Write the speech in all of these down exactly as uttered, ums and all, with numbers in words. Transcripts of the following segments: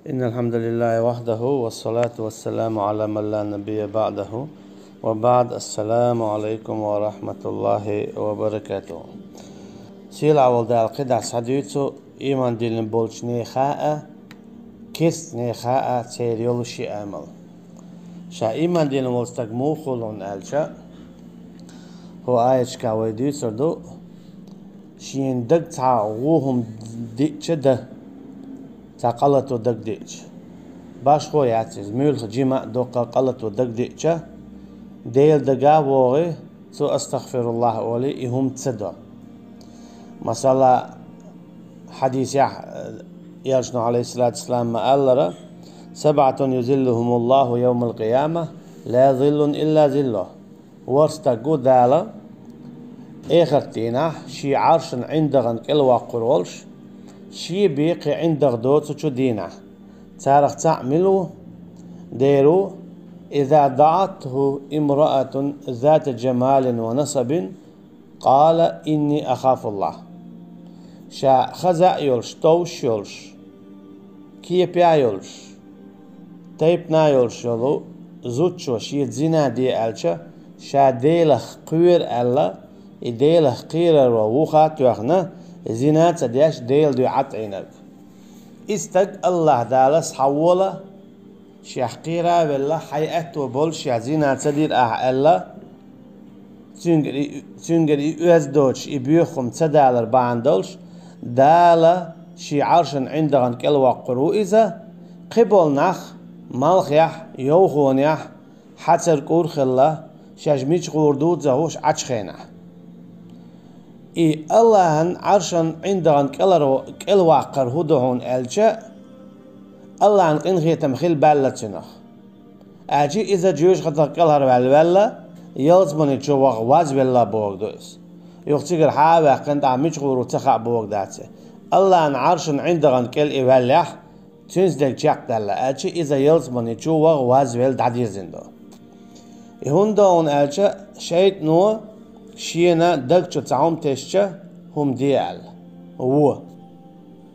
إن الحمد لله وحده والصلاة والسلام على من لا نبي بعده وبعد. السلام عليكم ورحمة الله وبركاته. Сийлахь волу Дала кхидӀа схьадуьйцу ийман диллина болчу нехан а, керста нехан а церан йолу ши амал. Ша ийман диллина волу стаг муха хуьлу аьлча, хӀокху аяташкахь вай дуьйцур ду, шена дага цхьа вон хӀума диъча дан, цхьа къа лато дага диъча. Башхо яц иза, муьлхха жима а доккха къа лато дага диъча, Делан дага а вогӀий, цо «АстагӀфируллахӀ» олий, и хӀума ца до. Масала, хьадисехь, э, Элчано, Ӏалайхиссалату вассалам, ма-аллара: «سبعة يظلهم الله يوم القيامة لا ظل إلا ظله». ВорхӀ стаг ву Дала эхарт дийнахь Шен Ӏаршан ӀиндагӀан кӀелвоккхур волуш, Шен бен кхин ӀиндагӀ доцучу дийнахь. Царах цхьаъ мила ву? Дера ву: «إذا دعته امرأة ذات جمال ونسب قال إني أخاف الله». Ша хаза а йолуш, товш а йолуш, кепехь а йолуш, тайпана а йолуш йолу зудчо шеца зина де аьлча, ша Делах кхоьру аьлла, и Делах кхераро вуха а тоьхна, зина а ца деш, Делан дуьхьа тӀеӀинарг. И стаг АллахӀ Дала схьавола, шех кхера а велла, хьайн аьтто болуш, шех зина ца дира ахьа аьлла, цуьнгара и, цуьнгара и оьзда доцуш, и боьха хӀума ца далар бахьана долуш, Дала Шен Ӏаршан ӀиндагӀан кӀелвоккхур ву иза, кхиболу нах малхехь, йовхонехь, хьацар кӀур хилла, шаьш мича гӀур ду а ца хууш Ӏачу хенахь. И АллахӀан Ӏаршан ӀиндагӀан кӀелар-, кӀелваккхар хӀун ду хьуна аьлча, АллахӀан къинхетам хила баьлла цуьнах. Аьлча иза жоьжахатех кӀелхьарваьлла ваьлла, ялсамани чу ваха вазвелла бохург ду иза. Юха цигара хьа а ваьккхина, тӀаккха мича гӀур ву ца хаьа бохург дац и. АллахӀан Ӏаршан ӀиндагӀан кӀел и ваьллехь, цуьнца дерг чекхдалла, аьлча иза ялсамани чу ваха вазвелла дӀадирзина ду. И хӀунда хьуна аьлча, шайтӀано шена даг чу цхьа хӀума тесча, хӀума де аьлла. Вон.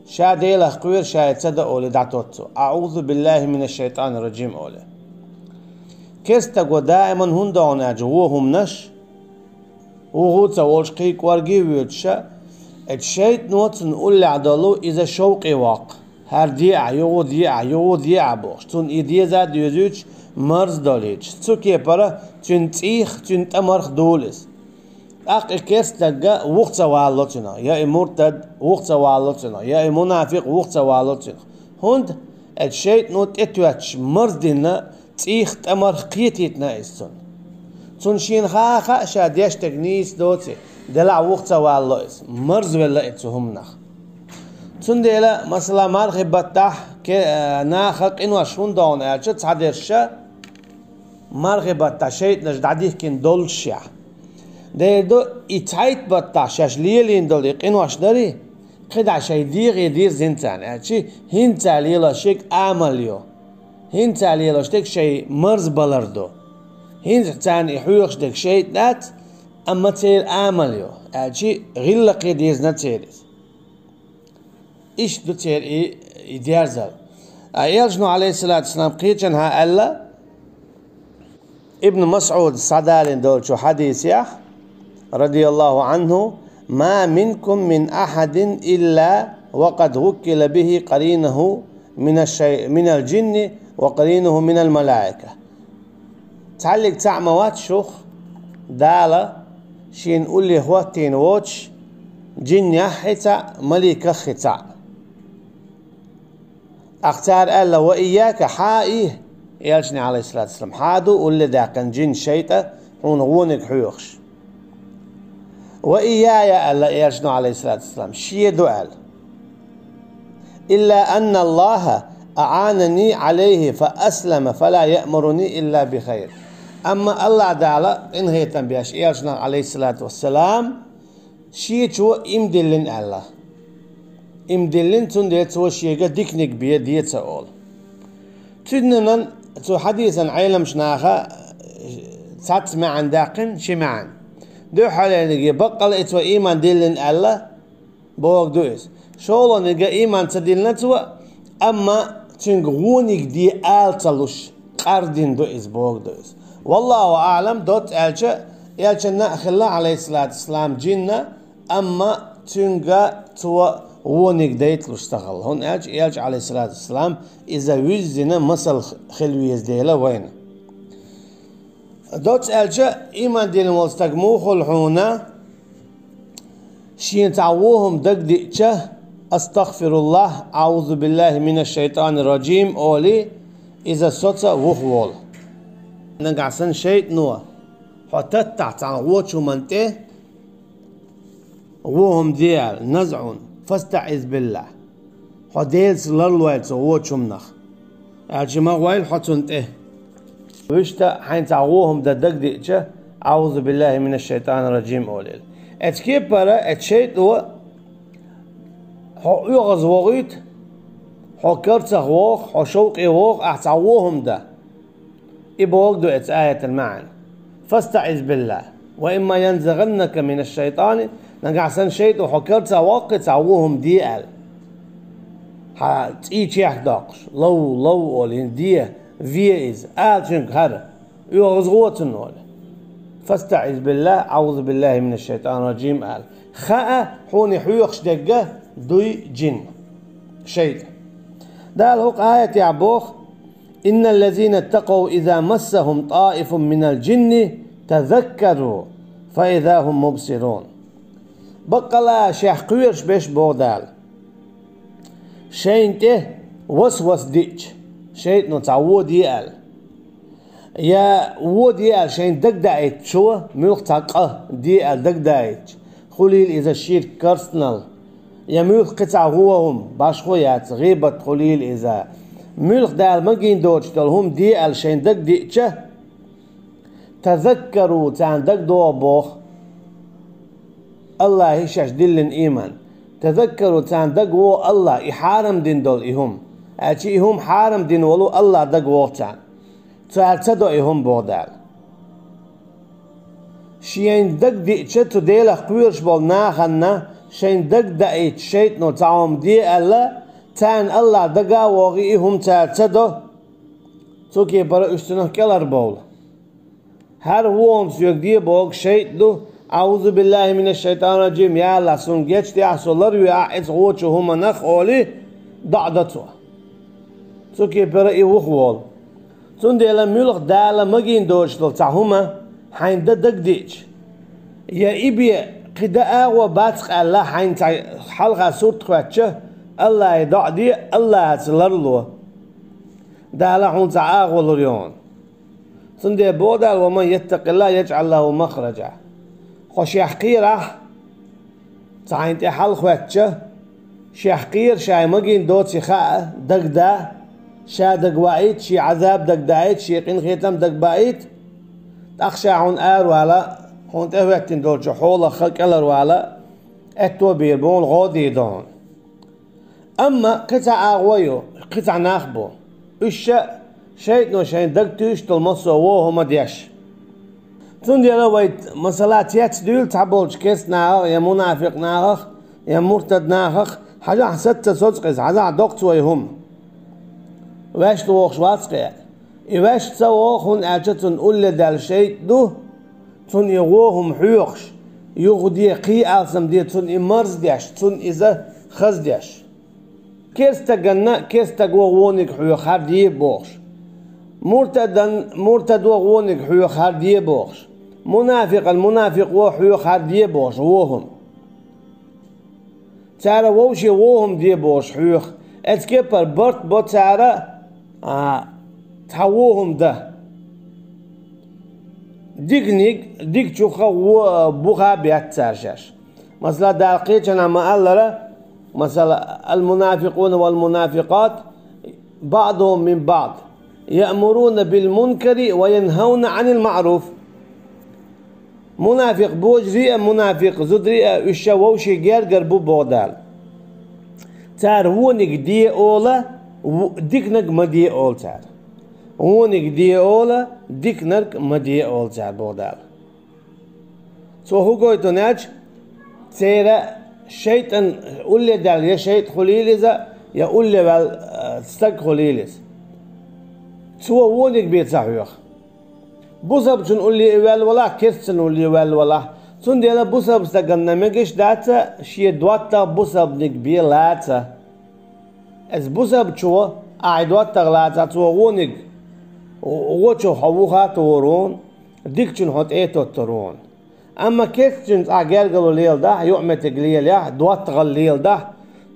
Ша Делах кхоьру, ша и ца до олий дӀатоццу. «АӀузу биллахӀи минаш-шайтӀанир-ражим» олий. Керста стаго даиман хӀунда хьуна аьлча, вон хӀуманаш, вуха а ца волуш, кхин кӀорге а воьдуш, эцу шайтӀано цунна уллехь долу иза шовкъе воккху. ХӀара де ахь, юха де ахь, юха де ахь бохуш, цунна и деза а доьзуьйтуш, марз долуьйтуш. Цу кепара цуьнан цӀийх, цуьнан тӀамарх дуьллу иза. ТӀаккха и керста стаг вуха ца валало цунах, я и муртад вуха ца валало цунах, я и мунафикъ вуха ца валало цунах. ХӀунда? Эцу шайтӀано тӀетоьттуш марз дина, цӀийх, тӀамарх кхетийтина иза цунна. Цунна шена хаа-хаа ша деш дерг нийса доций, делахь вуха ца валало иза, марзвелла иза цу хӀуманах. Цундела, масала, мархи баттахь ке-, а, наха къинош хӀунда хьуна аьлча, цхьадерш а мархи баттахь шайтӀанаш дӀадихкина доллушехь. Дера ду, и цхьайтта баттахь шаьш лелийна долу и къинош дарий, кхидӀа шайн дегӀе дирзина царна, аьлча хӀинца лелош ерг амал ю. ХӀинца лелош дерг шайн марз балар ду. ХӀинца царна и хьоьхуш дерг шайтӀа дац, амма церан амал ю, аьлча гӀиллакхе дирзина церан иза. Иштта ду церан и, и дерзар. А Элчано, Ӏалайхиссалату вассалам, кхечанхьа аьлла, Ибн МасӀуд схьадалийна долчу хьадисехь, радияллаху Ӏанху: «Ма минкум мин ахьадин илла ва къад вуккила бихи къаринуху минаш-шай-, минал-жинни ва къаринуху минал-малаика». Цхьаллиг цхьаъ ма вац шух, Дала шена улле хӀоттийна воцуш, жиннех хи цхьаъ, маликех хи цхьаъ. Ахь цара аьлла: «Ва ийяка, хьа а и», Элчане, Ӏалайхиссалату вассалам, хьа а ду улле даьккхина жин, шайтӀа, хьуна вониг хьоьхуш. «Ва ийяя», аьлла Элчано, Ӏалайхиссалату вассалам, шен ду аьлла. «Илла анна Аллаха аӀанани Ӏалайхи фа аслама, фала яъмуруни илла би хайр». Амма Аллах Дала къинхетам беш Элчанах, Ӏалайхиссалату вассалам, шечо им диллина аьлла. Им диллина, цундела цо шега диканиг бе деца олу. Цуьнан цу хьадисан Ӏеламчу наха цхьацца маьӀна даьккхина, ши маьӀна. Дуьххьарлерниге баккъала и цо ийман диллина аьлла, бохург ду иза. ШолгӀаниг а ийман ца диллина цо, амма Цуьнга вониг де ала ца луш, къардина ду иза, бохург ду иза. Валлаху аълам, доцца аьлча, элчанна а хилла, Ӏалайхиссалату вассалам, джинна, амма цуьнга цо вониг дайта луш ца хилла. ХӀунда аьлча элча, Ӏалайхиссалату вассалам, иза вуьззина масал хила веза дела вайна. Доцца аьлча, ийман дина волу стаг муха хуьлу хьуна, шена цхьа вон хӀума дагадеъча, «Астагфируллах, аузу биллахи минаш шайтанир раджим», олий, иза соца вухволу. Нагахь санна шайтано хьо таттахь цхьана гӀочу хӀуманна тӀе, вон хӀума де аьлла, назъун, фастаӀиз биллах. Хьо Делаца ларлой цу гӀочу хӀуманах, аьлча ма гӀойла хьо цунна тӀе. Вуьшта хьайна цхьа вон хӀума дан дагадеъча, «Аузу биллахи минаш шайтанир раджим», олийла. Эцу кепара, эцу шайтано хьо оьгӀаз вогӀуьйту, хьо карцах воху, хьо шовкъе воху, ахь цхьа вон хӀума дан. И бохург ду эцу аятан маьӀна. «ФастаӀиз биллах. Ва имма янзагӀаннака минаш шайтани», нагахь санна шайтано хьо карцах воккхий цхьа вон хӀума де аьлла. Хьан цӀий чехка доккхуш, лов, лов олий, де, ве иза, ала цуьнга хӀара, оьгӀаз гӀо цунна олий. «ФастаӀиз биллах, аузу биллахи минаш шайтанир раджим», ала. Хаа, хьуна хьоьхуш дерг дуй джин, шайтӀа. Дала хӀокху аятехь боху: «Инналлазина ттакъав иза массахум тӀаифун минал джинни тазаккару, фа иза хум мубсирун». Баккъала шех кхоьруш берш, боху Дала, шайна тӀе васвас диъча, шайтано цхьа вон де аьлла, я вон де аьлла шайна дагадаийтича, муьлхха цхьа къа де аьлла дагадаийтича, хуьлийла иза ширк, карстанал, я муьлхха кхин цхьа вон хӀума, башхо яц, гӀийбат хуьлийла иза, муьлхха Дала магийна доцуш долу хӀума де аьлла шайна дагадеъча, «Тазаккару», царна дагадогӀу боху, Аллахье шаьш диллина ийман. «Тазаккару», царна дагавогӀу Аллахь, и хьарам дина долу и хӀума. Аьлча и хӀума хьарам дина волу Аллахь дагавогӀу царна. Цара ца до и хӀума, боху Дала. Шайна дагадеъча, цу Делах кхоьруш болу нахана шайна дагадаийтича шайтано цхьа хӀума де аьлла, царна Аллахь дага а вогӀий и хӀума цара ца до, цу кепара уьш цунах кӀелхьарбовла. ХӀара вон хӀума соьга де бохург шайтӀа ду, «Аузу биллахи минаш шайтанир раджим, я Аллахь, суна гечдехьа, со ларве ахь эцу гӀочу хӀуманах», олий, доӀа до цо. Цу кепара и вухволу. Цундела муьлхха Дала магийна доцуш долу цхьа хӀума хьайна дан дагадеъча, я и бен кхин дан агӀо бац аьлла хьайна цхьа хьалха сурт хоьттича, Аллахье доӀа де, Аллахьаца ларло. Дала хьуна цхьа агӀо лур ю хьуна. Цундела боху Дала: «Ва ман яттакъиллахь яжӀал лаху махраджа». Хьо шех кхерахь, цхьа хьайна тӀе хьал хоьттича, шех кхера, шайн магийна доций хаа, дагада, ша дагаваийта, шен Ӏазаб дагадаийта, шен къинхетам дагабаийта, тӀаккха ша хьуна аравала, хьуна тӀехӀоьттина долчу хьолах кӀелхьарвала, аьтто бийр бу хьуна, гӀо дийр ду хьуна. Амма кхин цхьа агӀо ю, кхин цхьа нах бу. Уьш ша шайтӀано шайн дагатуьйсуш долу массо а вон хӀума деш. Цундела вай, масала, цецдуьйла цхьаболчу керста нахах я мунафикъ нахах, я муртад нахах, хьажахь, саца ца соцу иза, хьажахь, доккху цо и хӀума. Ваьшна вогӀуш вац-кх и. И ваьшна ца вогӀу, хӀунда аьлча цунна улле даьлла шайтӀа ду, цунна и вон хӀума хьоьхуш, юха де, кхин алсам де, цунна и марздеш, цунна иза хаздеш. Керста стаганна керста стаг вон вониг хьоьху, хӀара де бохуш. Муртадан муртад вон вониг хьоьху, хӀара де бохуш. Мунафикъан мунафикъ вон хьоьху, хӀара де бохуш, вон хӀума. Цара вовше вон хӀума де бохуш хьоьху. Эцу кепара барт бо цара, а, цхьа вон хӀума дан. Диканиг дикачух вон буха бетта цара шаьш. Масала, Дала кхечанхьа ма-аллара, масала: «Ал-мунафикъуна вал-мунафикъат баъдухум мин баъд, яъмуруна бил-мункари ва янхавна Ӏанил маъруф». Мунафикъ божарий а, мунафикъ зударий а, уьш ша вовшийн гергара бу, боху Дала. Цара вониг де олу, в-, диканиг ма де олу цара. Вониг де олу, диканиг ма де олу цара, боху Дала. Цо хӀун гойту аьлча, церан шайтӀан улле даьлла, я шайтӀа хуьлийла иза, я улле ваьлла, э, стаг хуьлийла иза. Цо вониг бен ца хьоьху. Бусалбачун улле и ваьлла валахь, керстанан улле ваьлла валахь. Цундела бусалба стагана мегаш дац шен доттагӀа бусалбаниг бен лаца. Иза бусалбачо ахь доттагӀа лацахь, цо вониг гӀочух хьо вуха а тохур ву хьуна, дикачун хьо тӀе а тоттур ву хьуна. Амма керстанаца ахь гергарло леладахь, юкъаметтиг лелаяхь, доттагӀалла леладахь,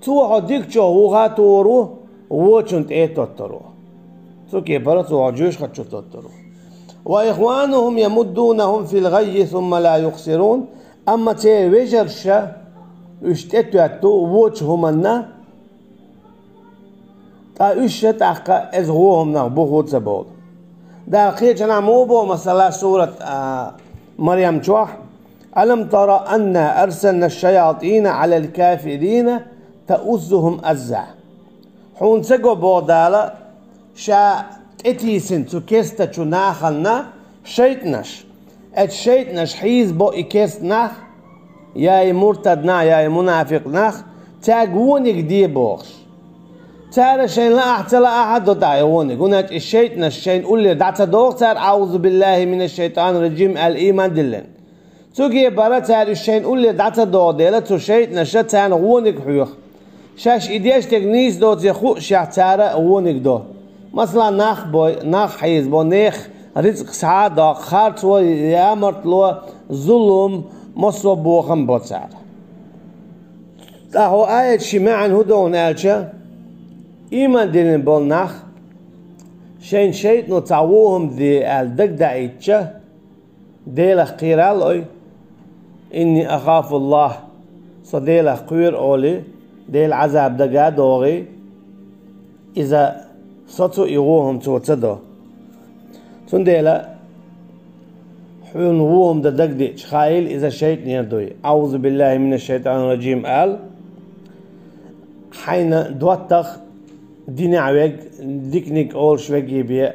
цо хьо дикачух вуха а тохур ву, вочун тӀе а тоттур ву. Цу кепара цо хьо жоьжахати чу тоттур ву. وإخوانهم يمدونهم في الغي ثم لا يقصرون. Амма церан вежарша уьш тӀетоьтту вочу хӀуманна, ткъа уьш а тӀаккха иза гӀо хӀуманах буху ца бовла. Дала кхечанхьа муха боху, масала, сурат, а, Марьям чохь: «ألم تر أنا أرسلنا الشياطين على الكافرين تؤزهم أزا». Хьуна ца го, боху Дала, Ша тӀетийсина цу керстачу нахана шайтӀанаш. Оцу шайтӀанаша хьийзабо и керста нах, я и муртад нах, я и мунафикъ нах, цаьрга вониг де бохуш. Цара шайна лаахь а, ца лаахь а до тӀаккха и вониг. ХӀунда аьлча и шайтӀанаш шайна уллера дӀа ца доху цара: «أعوذ بالله من الشيطان الرجيم», аьлла, ийман диллина. Цуьнга бара цара уьш шайна уллера дӀа ца доху дела, цу шайтӀанаша царна вониг хьоьху. Шаьш и деш дерг нийса доций хууш, цара вониг до. Масала, нах бой, нах хьийзабо, нехан рицкъ схьа а доккху, харцо, ямартло, зулам, массо а бохам бо цара. Ткъа хӀокху аятан шен маьӀна хӀун ду аьлча, ийман диллина болу нах шайна шайтӀано цхьа вон хӀума де аьлла дагадаийтича, Делах кхерал ой, «إني أخاف الله», со Делах кхоьру олий, Делан Ӏазап дага а догӀий, иза соцу и вон хӀума цо ца до. Цундела хьуна вон хӀума дан дагадеъча, хаийла иза шайтӀанера дуй. «أعوذ بالله من الشيطان الرجيم», ала, хьайна доттагӀа динехь верг, диканиг олуш верг бен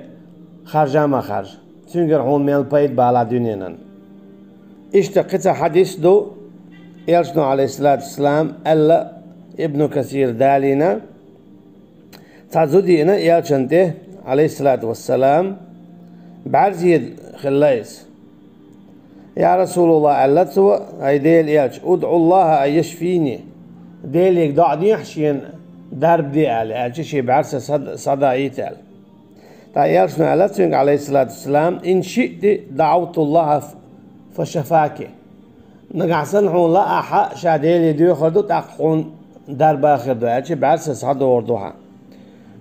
харжа а ма харжа. Цуьнгара хьуна мел пайда балахь дуьненан. Иштта кхин цхьа хьадис ду, Элчано, Ӏалайхиссалату вассалам, аьлла, Ибну Касира далийна, цхьа зуда еана Элчанна тӀе, Ӏалайхиссалату вассалам, бӀаьрзе хилла иза. «Я РасулаллахӀ», аьлла цо, «хӀай Делан Элча, удӀу ЛлахӀа ан яшфийни». Деле доӀа дехьа шена дарба де аьлла, аьлча шен бӀаьрса схьа-, схьадаийта аьлла. ТӀаккха Элчано аьлла цуьнга, Ӏалайхиссалату вассалам: «Ин шиъти даӀавту ЛлахӀа фа шафаки». Нагахь санна хьуна лаахь а, ша Деле доьхур ду, тӀаккха хьуна дарба а хир ду, аьлча бӀаьрса схьадогӀур ду хьан.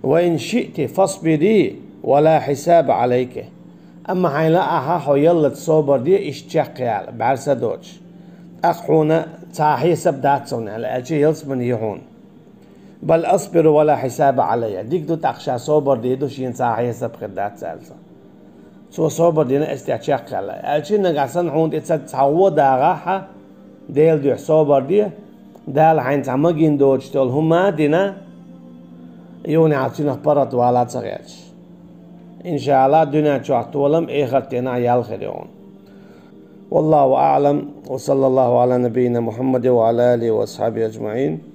«Ва ин шиъти фасбири ва ла хьисаба Ӏалайки». Амма хьайна лаахь а, хьо яллалц собар де, иштта чекхъяла, бӀаьрса а доцуш. ТӀаккха хьуна цхьа хьесап дац хьуна аьлла, аьлча ялсамани ю хьуна. «Бал асбиру ва ла хьисаба Ӏалайя». Дика ду, тӀаккха ша собар дийр ду, шена цхьа хьесап хир дац аьлла. Цо собар дина, аса тӀехь чекхъяьлла. Аьлча нагахь санна хьуна тӀе ца цхьа гӀо дагӀахь а, Делан дуьхьа собар де, Дала хьайна цхьа магийна доцуш долу хӀума а дина, юханехь цуьнах паргӀат вала а ца гӀерташ. ИншааллахӀ, дуьнен чохь толам, эхарт дийнахь ял хир ю хьуна. والله أعلم، وصلى الله على نبينا محمد وعلى آله وأصحابه أجمعين.